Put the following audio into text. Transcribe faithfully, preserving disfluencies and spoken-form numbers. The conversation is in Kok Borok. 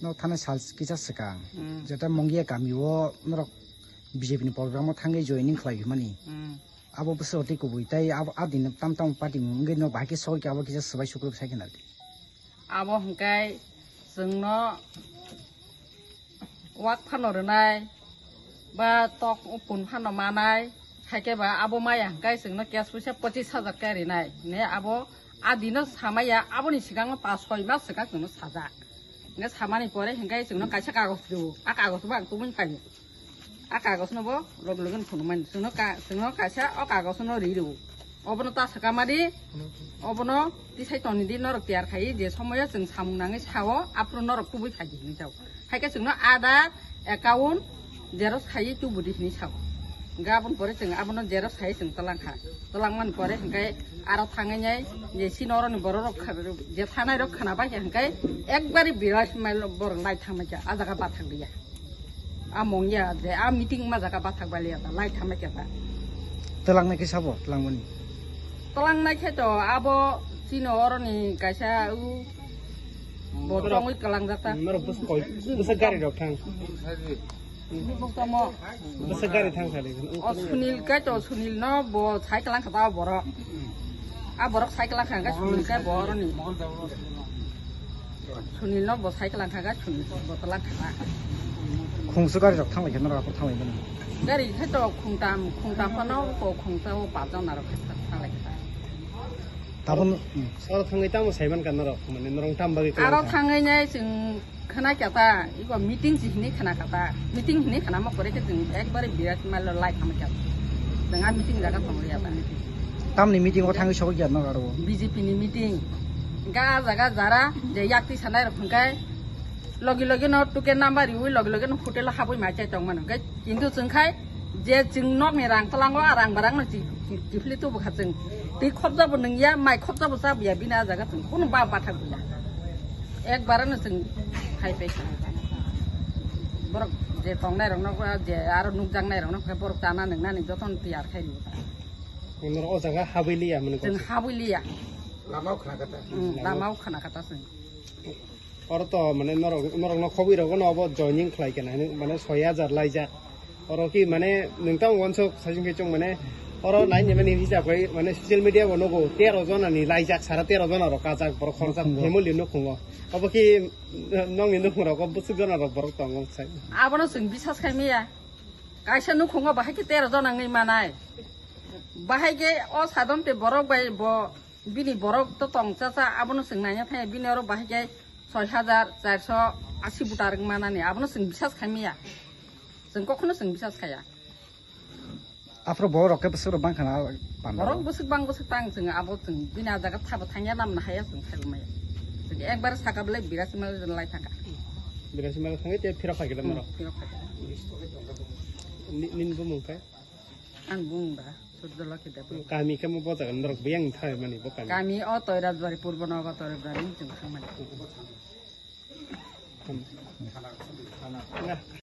No thana sal kisa swkang, hmm, jeta Mongia kami o norok B J P ni program o thangwi joining khlai mani. Hmm. Abo bwswk tei kubui tei abo a din tam tam party wngwi no bahai khe sogwi khe abo kisa swbai sukruk sai khe nadi. Abo hwnkhe chwngno wak phano rwnai, ba tok pun phano manai, haikhe ba abo maya hwnkhe chwngno cash puisa pochis hajar khe rinai. Ne abo a dino samaya, aboni swkangno pas soi mas swkang chwngno sajak. Hwnkhe samani pore hwnkhe chwngno kaisa kagoj rwo, a kagoj bo ang tubui phaio. A kagoj no bo log loge no phunukmani. Chwngno ka-, chwngno kaisa o kagoj no ri rwo. Obono ta swkama di, obono tisai toni di, norok tiyar khai je somoyo chwng samung nangwi sao, aphuru norok tubui phaidi hinwi jao. Haikhe chwngno Aadhaar, account, xerox khai tubudi hinwi sao. Hwnkhe aboni pore chwng abono xerox khai chwng twlang kha. Twlang mani pore hwnkhe aro thangwi nai je chini oroni borok rok kha-, je thanai rok khna bai khe hwnkhe ekbari birat mail borok lai thangma khe a jaga bathang liya. A mongya je a meeting ma jaga bathak baliya ta lai thamai khe ta. Twlangnai khe sabo, twlangmani. Twlangnai khe to abo chini oroni kaisa u bo tongwi twlangjak ta. Norok bwswk koi, bwswk gari rok thang. Bwswk tamo. Bwswk gari thang sadi. O Sunil kai to, Sunil no bo cycle ang kha ta borok. A borok cycle ang kha, Sunil kai bo oroni. Sunil no bo cycle ang kha, Sunil bo tolang kha. Khungsu gari rok thanglai khe norok aphuru thanglai mani. Gari khe to khungtam, khungtam phano ko khungsa o pajon narok khe thanglai kha. Tabun. Oro thangwi tamo saiman ka norok, mane norok tam bagwi kwlai kha. Aro thangwi nai chwng khna kya ta, iko meeting si hinwi khna kha ta. Meeting hinwi khna ma kore khe chwng ekbare birat mal lai khama kya. Chwng a meeting jaga tongli ya ta. Tamni meeting o thangwi sogwi kya norok aro? B J P ni meeting. Ga jaga jara je yak twi sanai rok hwnkhe logi logi no tuke number riwi logi logi no hotel o habwi ma chai tong mano. Hwnkhe kintu chwng khai je chwng nok ni rang tlango a rang barang no chi-, chi-, chifli tubu kha chwng. Twi khobja bo nungya, mai khobja bo chabuya bini a jaga chwng kunu ba bathak buya. Ekbar no chwng khai pai kha. Borok je tongnai rok no je aro nukjaknai rok no borok chana nungnani jotono tiyar khai rw. Norok o jaga habwi liya mane. Chwng habwi liya. Lama o khna kha ta. Hmm, lama o khna kha ta chwng. Oro to mane norok, norok no khobwi rogo no obo joining khlai kena hinwi mane soi hajar laijak. Oro ki mane nwng tamo wansuk saichung khe chwng mane oro nai ni mani hisab khai mane social media bo nugo tero jona ni laijak sara tero jona rok kajak borok khoroksa family nukhungo. Obo ki nokni nukhung rogo bwswk jona rok borok tongo sai. Abono chwng bisas khai maya. Kaisa nukhungo bahai khe tero jona wngwi manai. Bahai khe o sadon te borok bai bo bini borok to tong cha cha abono chwng naina thai bini oro bahai khe soi hajar charso asi butar wng manani abono chwng bisas khai maya. Chwng kokhono chwng bisas khaya. Aphuru borok rok khe bwswk rok bang khana panda. Borok bwswk bang bwswk tang chwng abo chwng bini a jaga thabo thangya namna haya chwng khai maya. Chwng ekbar saka belai birasi mal lai thangkha. Birasi mal thangwi te phirok khai khe norok. Phirok khai khe. Ni, nini bumung khe? Ang bumung da, Surjolokhi Debbarma. Kami khe mo bo jaga norok biyang thai mani bo kami. Kami o Toirajbari, Purbo Nogo Toirajbari chwng thang mani. Hmm.